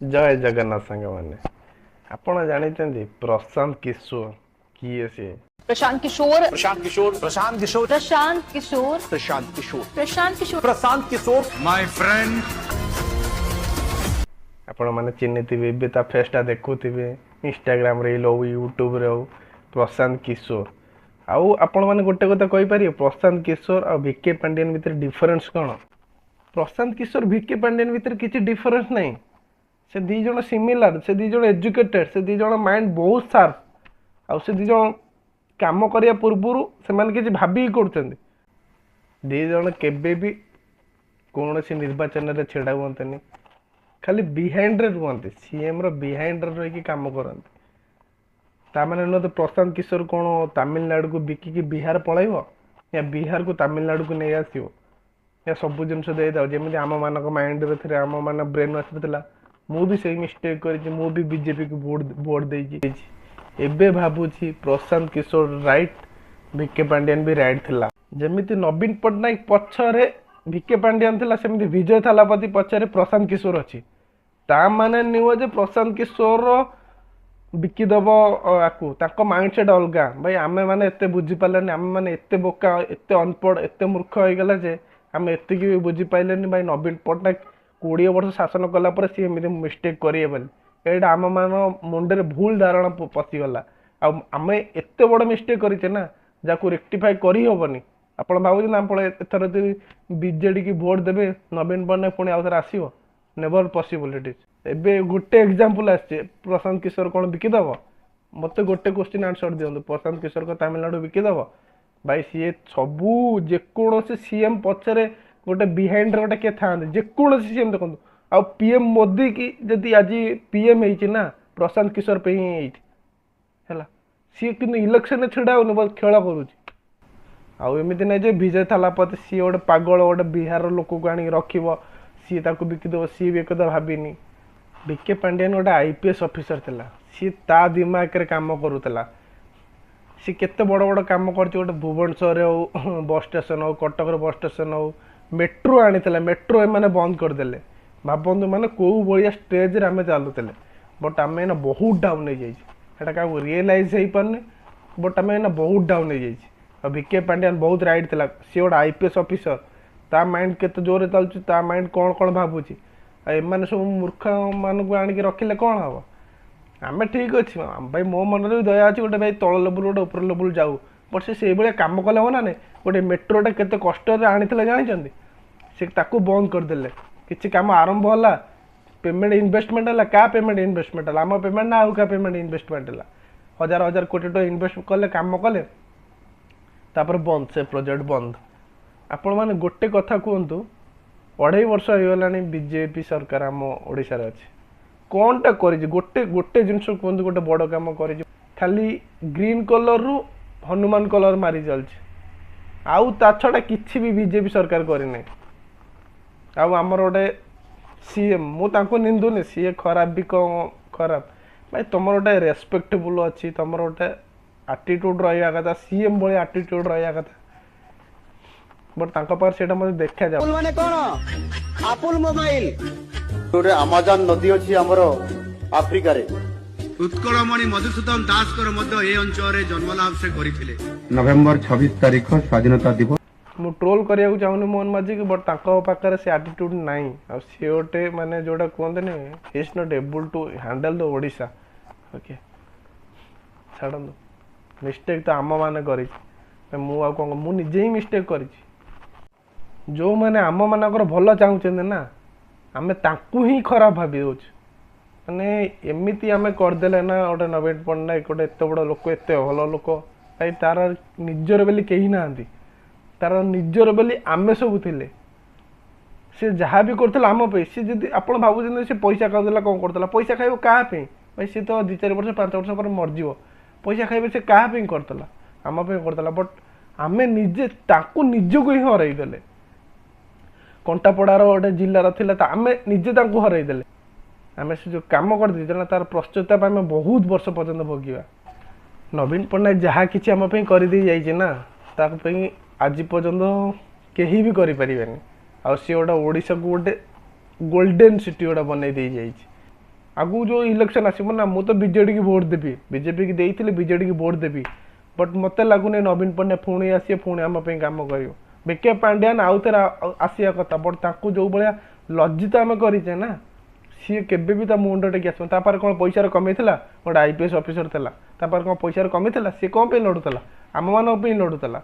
ଜୟ ଜଗନ୍ନାଥ ସାଙ୍ଗମାନେ। ଆପଣ ଜାଣିଛନ୍ତି ପ୍ରଶାନ୍ତ କିଶୋର କିଏ ସିଏ? ପ୍ରଶାନ୍ତ କିଶୋର। ପ୍ରଶାନ୍ତ କିଶୋର। ପ୍ରଶାନ୍ତ କିଶୋର। ପ୍ରଶାନ୍ତ କିଶୋର। ପ୍ରଶାନ୍ତ କିଶୋର। ପ୍ରଶାନ୍ତ କିଶୋର। ପ୍ରଶାନ୍ତ କିଶୋର। My friend. ଆପଣମାନେ ଚିହ୍ନିଥିବେ, ଏବେ ତା ଫେସ୍ଟା ଦେଖୁଥିବେ ଇନଷ୍ଟାଗ୍ରାମ ରିଲ୍ ହଉ, ୟୁଟ୍ୟୁବରେ ହଉ। ପ୍ରଶାନ୍ତ କିଶୋର। ଆଉ ଆପଣମାନେ ଗୋଟେ କଥା କହିପାରିବେ, ପ୍ରଶାନ୍ତ କିଶୋର ଆଉ ଭିକେ ପାଣ୍ଡିଆନ ଭିତରେ ଡିଫରେନ୍ସ କ'ଣ? ପ୍ରଶାନ୍ତ କିଶୋର, ଭିକେ ପାଣ୍ଡିଆନ ଭିତରେ କିଛି ଡିଫରେନ୍ସ ନାହିଁ। ସେ ଦୁଇ ଜଣ ସିମିଲାର। ସେ ଦୁଇ ଜଣ ଏଜୁକେଟେଡ୍, ସେ ଦୁଇ ଜଣ ମାଇଣ୍ଡ ବହୁତ ସାର୍ପ। ଆଉ ସେ ଦୁଇ ଜଣ କାମ କରିବା ପୂର୍ବରୁ ସେମାନେ କିଛି ଭାବିକି କରୁଛନ୍ତି। ଦୁଇ ଜଣ କେବେ ବି କୌଣସି ନିର୍ବାଚନରେ ଛିଡ଼ା ହୁଅନ୍ତିନି, ଖାଲି ବିହାଇଣ୍ଡରେ ରୁହନ୍ତି। ସିଏମ୍ର ବିହାଇଣ୍ଡରେ ରହିକି କାମ କରନ୍ତି। ତା ମାନେ ନୁହଁ ତ ପ୍ରଶାନ୍ତ କିଶୋର କ'ଣ ତାମିଲନାଡ଼ୁକୁ ବିକିକି ବିହାର ପଳାଇବ, ୟା ବିହାରକୁ ତାମିଲନାଡ଼ୁକୁ ନେଇ ଆସିବ, ୟା ସବୁ ଜିନିଷ ଦେଇଦେବ, ଯେମିତି ଆମମାନଙ୍କ ମାଇଣ୍ଡରେ ଥିଲା, ଆମମାନଙ୍କ ବ୍ରେନ୍ ୱାସ୍ରେ ଥିଲା। ମୁଁ ବି ସେଇ ମିଷ୍ଟେକ୍ କରିଛି। ମୁଁ ବି ବିଜେପିକୁ ଭୋଟ ଦେଇଛି। ଏବେ ଭାବୁଛି ପ୍ରଶାନ୍ତ କିଶୋର ରାଇଟ୍, ଭିକେ ପାଣ୍ଡିଆନ ବି ରାଇଟ୍ ଥିଲା। ଯେମିତି ନବୀନ ପଟ୍ଟନାୟକ ପଛରେ ଭିକେ ପାଣ୍ଡିଆନ ଥିଲା, ସେମିତି ବିଜୟ ଥାଲାପତି ପଛରେ ପ୍ରଶାନ୍ତ କିଶୋର ଅଛି। ତା ମାନେ ନୁହଁ ଯେ ପ୍ରଶାନ୍ତ କିଶୋର ବିକିଦେବ ଆକୁ। ତାଙ୍କ ମାଇଣ୍ଡ ସେଟ୍ ଅଲଗା ଭାଇ। ଆମେ ମାନେ ଏତେ ବୁଝିପାରିଲେନି। ଆମେ ମାନେ ଏତେ ବୋକା, ଏତେ ଅନପଢ଼, ଏତେ ମୂର୍ଖ ହେଇଗଲା ଯେ ଆମେ ଏତିକି ବି ବୁଝିପାରିଲେନି ଭାଇ, ନବୀନ ପଟ୍ଟନାୟକ 20 ବର୍ଷ ଶାସନ କଲା ପରେ ସିଏ ଏମିତି ମିଷ୍ଟେକ୍ କରିବେ ବୋଲି। ଏଇଟା ଆମମାନଙ୍କ ମୁଣ୍ଡରେ ଭୁଲ ଧାରଣା ପଶିଗଲା। ଆଉ ଆମେ ଏତେ ବଡ଼ ମିଷ୍ଟେକ୍ କରିଛେ ନା, ଯାହାକୁ ରେକ୍ଟିଫାଏ କରିହେବନି। ଆପଣ ଭାବୁଛନ୍ତି ଆପଣ ଏଥର ଯଦି ବିଜେଡ଼ିକି ଭୋଟ ଦେବେ, ନବୀନ ପଟ୍ଟନାୟକ ପୁଣି ଆଉ ଥରେ ଆସିବ? Never possible it is. ଏବେ ଗୋଟେ ଏକ୍ଜାମ୍ପଲ୍ ଆସିছে। ପ୍ରଶାନ୍ତ କିଶୋର କ'ଣ ବିକିଦେବ? ମୋତେ ଗୋଟେ କୋଶ୍ଚିନ୍ ଆନ୍ସର୍ ଦିଅନ୍ତୁ। ପ୍ରଶାନ୍ତ କିଶୋର କ'ଣ ତାମିଲନାଡ଼ୁ ବିକିଦେବ ଭାଇ? ସିଏ ସବୁ ଯେକୌଣସି ସିଏମ୍ ପଛରେ ଗୋଟେ ବିହାଇଣ୍ଡରେ ଗୋଟେ କିଏ ଥାଆନ୍ତି, ଯେକୌଣସି ସିଏମ୍ ଦେଖନ୍ତୁ। ଆଉ ପିଏମ୍ ମୋଦି କି ଯଦି ଆଜି ପିଏମ୍ ହେଇଛି ନା, ପ୍ରଶାନ୍ତ କିଶୋର ପାଇଁ ହିଁ ହେଇଛି। ହେଲା, ସିଏ କିନ୍ତୁ ଇଲେକ୍ସନରେ ଛିଡ଼ା ହଉନି, ବହୁତ ଖେଳ କରୁଛି। ଆଉ ଏମିତି ନାହିଁ ଯେ ବିଜୟ ଥାଲାପତି ସିଏ ଗୋଟେ ପାଗଳ, ଗୋଟେ ବିହାରର ଲୋକକୁ ଆଣିକି ରଖିବ, ସିଏ ତାକୁ ବିକିଦେବ। ସିଏ ବି ଏକଥା ଭାବିନି। ଭିକେ ପାଣ୍ଡିଆନ ଗୋଟେ ଆଇପିଏସ୍ ଅଫିସର ଥିଲା। ସିଏ ତା ଦିମାଗରେ କାମ କରୁଥିଲା। ସିଏ କେତେ ବଡ଼ ବଡ଼ କାମ କରିଛି। ଗୋଟେ ଭୁବନେଶ୍ୱରରେ ହଉ ବସ୍ ଷ୍ଟେସନ ହଉ, କଟକର ବସ୍ ଷ୍ଟେସନ ହଉ, ମେଟ୍ରୋ ଆଣିଥିଲା। ମେଟ୍ରୋ ଏମାନେ ବନ୍ଦ କରିଦେଲେ। ଭାବନ୍ତୁ ମାନେ କେଉଁ ଭଳିଆ ଷ୍ଟେଜରେ ଆମେ ଚାଲୁଥିଲେ। ବଟ୍ ଆମେ ଏଇନା ବହୁତ ଡାଉନ୍ ହେଇଯାଇଛି। ସେଇଟା କାହାକୁ ରିଏଲାଇଜ୍ ହେଇପାରୁନି, ବଟ୍ ଆମେ ଏଇନା ବହୁତ ଡାଉନ୍ ହେଇଯାଇଛି। ଆଉ ଭିକେ ପାଣ୍ଡିଆନ ବହୁତ ରାଇଟ୍ ଥିଲା। ସିଏ ଗୋଟେ ଆଇପିଏସ୍ ଅଫିସର, ତା ମାଇଣ୍ଡ କେତେ ଜୋରରେ ଚାଲୁଛି, ତା ମାଇଣ୍ଡ କ'ଣ କ'ଣ ଭାବୁଛି। ଆଉ ଏମାନେ ସବୁ ମୂର୍ଖମାନଙ୍କୁ ଆଣିକି ରଖିଲେ କ'ଣ ହେବ? ଆମେ ଠିକ୍ ଅଛି ଭାଇ, ମୋ ମନରେ ବି ଦୟା ଅଛି, ଗୋଟେ ଭାଇ ତଳ ଲେବୁଲ୍ ଗୋଟେ ଉପର ଲେବୁଲ୍ ଯାଉ। ବଟ୍ ସେ ସେଇଭଳିଆ କାମ କଲେ ହେବ ନା ନାହିଁ? ଗୋଟେ ମେଟ୍ରୋଟା କେତେ କଷ୍ଟରେ ଆଣିଥିଲେ ଜାଣିଛନ୍ତି? ସେ ତାକୁ ବନ୍ଦ କରିଦେଲେ। କିଛି କାମ ଆରମ୍ଭ ହେଲା, ପେମେଣ୍ଟ ଇନଭେଷ୍ଟମେଣ୍ଟ ହେଲା। କାହା ପେମେଣ୍ଟ ଇନଭେଷ୍ଟମେଣ୍ଟ ହେଲା? ଆମ ପେମେଣ୍ଟ ନା ଆଉ କାହା ପେମେଣ୍ଟ ଇନଭେଷ୍ଟମେଣ୍ଟ ହେଲା? ହଜାର ହଜାର କୋଟି ଟଙ୍କା ଇନଭେଷ୍ଟ କଲେ, କାମ କଲେ, ତାପରେ ବନ୍ଦ, ସେ ପ୍ରୋଜେକ୍ଟ ବନ୍ଦ। ଆପଣମାନେ ଗୋଟେ କଥା କୁହନ୍ତୁ, 2.5 ବର୍ଷ ହେଇଗଲାଣି ବିଜେପି ସରକାର ଆମ ଓଡ଼ିଶାରେ ଅଛି, କ'ଣଟା କରିଛି? ଗୋଟେ ଗୋଟେ ଜିନିଷ କୁହନ୍ତୁ, ଗୋଟେ ବଡ଼ କାମ କରିଛି? ଖାଲି ଗ୍ରୀନ୍ କଲର୍ରୁ ହନୁମାନ କଲର୍ ମାରି ଚାଲିଛି। ଆଉ ତା ଛଡ଼ା କିଛି ବି ବିଜେପି ସରକାର କରିନାହିଁ। ଆଉ ଆମର ଗୋଟେ ସିଏମ୍, ମୁଁ ତାଙ୍କୁ ନିନ୍ଦୁନି, ସିଏ ଖରାପ ବି କ'ଣ ଖରାପ ଭାଇ? ତୁମର ଗୋଟେ ରେସ୍ପେକ୍ଟେବୁଲ୍ ଅଛି, ତୁମର ଗୋଟେ ଆଟିଟ୍ୟୁଡ଼୍ ରହିବା କଥା, ସିଏମ୍ ଭଳି ଆଟିଟ୍ୟୁଡ଼୍ ରହିବା କଥା। ବଟ୍ ତାଙ୍କ ପାଖରେ ସେଇଟା ମୋତେ ଦେଖାଯାଉ ମାନେ କଣ? Apple mobile. ଗୋଟେ ଆମାଜନ ନଦୀ ଅଛି ଆମର ଆଫ୍ରିକାରେ। ଉତ୍କଳମଣି ମଧୁସୂଦନ ଦାସଙ୍କର ମଧ୍ୟ ଏ ଅଞ୍ଚଳରେ ଜନ୍ମଲାଭ ସେ କରିଥିଲେ। ନଭେମ୍ବର 26 ତାରିଖ ସ୍ୱାଧୀନତା ଦିବସ। ମୁଁ ଟ୍ରୋଲ୍ କରିବାକୁ ଚାହୁଁନି ମୋହନ ମାଝୀକି, ବଟ୍ ତାଙ୍କ ପାଖରେ ସେ ଆଟିଟ୍ୟୁଡ଼୍ ନାହିଁ। ଆଉ ସିଏ ଗୋଟେ ମାନେ ଯେଉଁଟା କୁହନ୍ତିନି, is not able to handle the Odisha. Okay, ଛାଡ଼ନ୍ତୁ। ମିଷ୍ଟେକ୍ ତ ଆମମାନେ କରିଛି। ମୁଁ ଆଉ କ'ଣ, ମୁଁ ନିଜେ ହିଁ ମିଷ୍ଟେକ୍ କରିଛି। ଯେଉଁମାନେ ଆମମାନଙ୍କର ଭଲ ଚାହୁଁଛନ୍ତି ନା, ଆମେ ତାଙ୍କୁ ହିଁ ଖରାପ ଭାବି ଦେଉଛୁ। ମାନେ ଏମିତି ଆମେ କରିଦେଲେ ନା, ଗୋଟେ ନବୀନ ପଟ୍ଟନାୟକ ଗୋଟେ ଏତେ ବଡ଼ ଲୋକ, ଏତେ ଭଲ ଲୋକ ଭାଇ, ତାର ନିଜର ବୋଲି କେହି ନାହାନ୍ତି। ତାର ନିଜର ବୋଲି ଆମେ ସବୁ ଥିଲେ। ସେ ଯାହା ବି କରୁଥିଲା ଆମ ପାଇଁ। ସେ ଯଦି ଆପଣ ଭାବୁଛନ୍ତି ସେ ପଇସା ଖାଉଥିଲା, କ'ଣ କରୁଥିଲା, ପଇସା ଖାଇବ କାହା ପାଇଁ ଭାଇ? ସେ ତ 2 4 ବର୍ଷ, 5 ବର୍ଷ ପରେ ମରିଯିବ। ପଇସା ଖାଇବେ ସେ କାହା ପାଇଁ କରୁଥିଲା? ଆମ ପାଇଁ କରୁଥିଲା। ବଟ୍ ଆମେ ନିଜେ ତାଙ୍କୁ ନିଜକୁ ହିଁ ହରାଇ ଦେଲେ। କଣ୍ଟାପଡ଼ାର ଗୋଟେ ଜିଲ୍ଲାର ଥିଲା ତ, ଆମେ ନିଜେ ତାଙ୍କୁ ହରାଇ ଦେଲେ। ଆମେ ସେ ଯେଉଁ କାମ କରିଦେଇଛେ ନା, ତାର ପଶ୍ଚାତାପ ଆମେ ବହୁତ ବର୍ଷ ପର୍ଯ୍ୟନ୍ତ ଭୋଗିବା। ନବୀନ ପଟ୍ଟନାୟକ ଯାହା କିଛି ଆମ ପାଇଁ କରିଦେଇ ଯାଇଛି ନା, ତା ପାଇଁ ଆଜି ପର୍ଯ୍ୟନ୍ତ କେହି ବି କରିପାରିବେନି। ଆଉ ସିଏ ଗୋଟେ ଓଡ଼ିଶାକୁ ଗୋଟେ ଗୋଲ୍ଡେନ୍ ସିଟି ଗୋଟେ ବନେଇ ଦେଇ ଯାଇଛି। ଆଗକୁ ଯେଉଁ ଇଲେକ୍ସନ୍ ଆସିବ ନା, ମୁଁ ତ ବିଜେଡ଼ିକି ଭୋଟ୍ ଦେବି। ବିଜେପିକି ଦେଇଥିଲି, ବିଜେଡ଼ିକି ଭୋଟ୍ ଦେବି। ବଟ୍ ମୋତେ ଲାଗୁନି ନବୀନ ପଟ୍ଟନାୟକ ପୁଣି ଆସିବେ, ପୁଣି ଆମ ପାଇଁ କାମ କରିବ। ଭିକେ ପାଣ୍ଡିଆନ ଆଉ ଥରେ ଆସିବା କଥା, ବଟ୍ ତାଙ୍କୁ ଯେଉଁ ଭଳିଆ ଲଜ୍ଜିତ ଆମେ କରିଛେ ନା, ସିଏ କେବେ ବି ତା ମୁଣ୍ଡ ଟେକି ଆସିବ? ତା ପାଖରେ କ'ଣ ପଇସାର କମି ଥିଲା? ଗୋଟେ ଆଇପିଏସ୍ ଅଫିସର ଥିଲା, ତା ପାଖରେ କ'ଣ ପଇସାର କମି ଥିଲା? ସିଏ କ'ଣ ପାଇଁ ଲଢ଼ୁଥିଲା? ଆମମାନଙ୍କ ପାଇଁ ଲଢ଼ୁଥିଲା।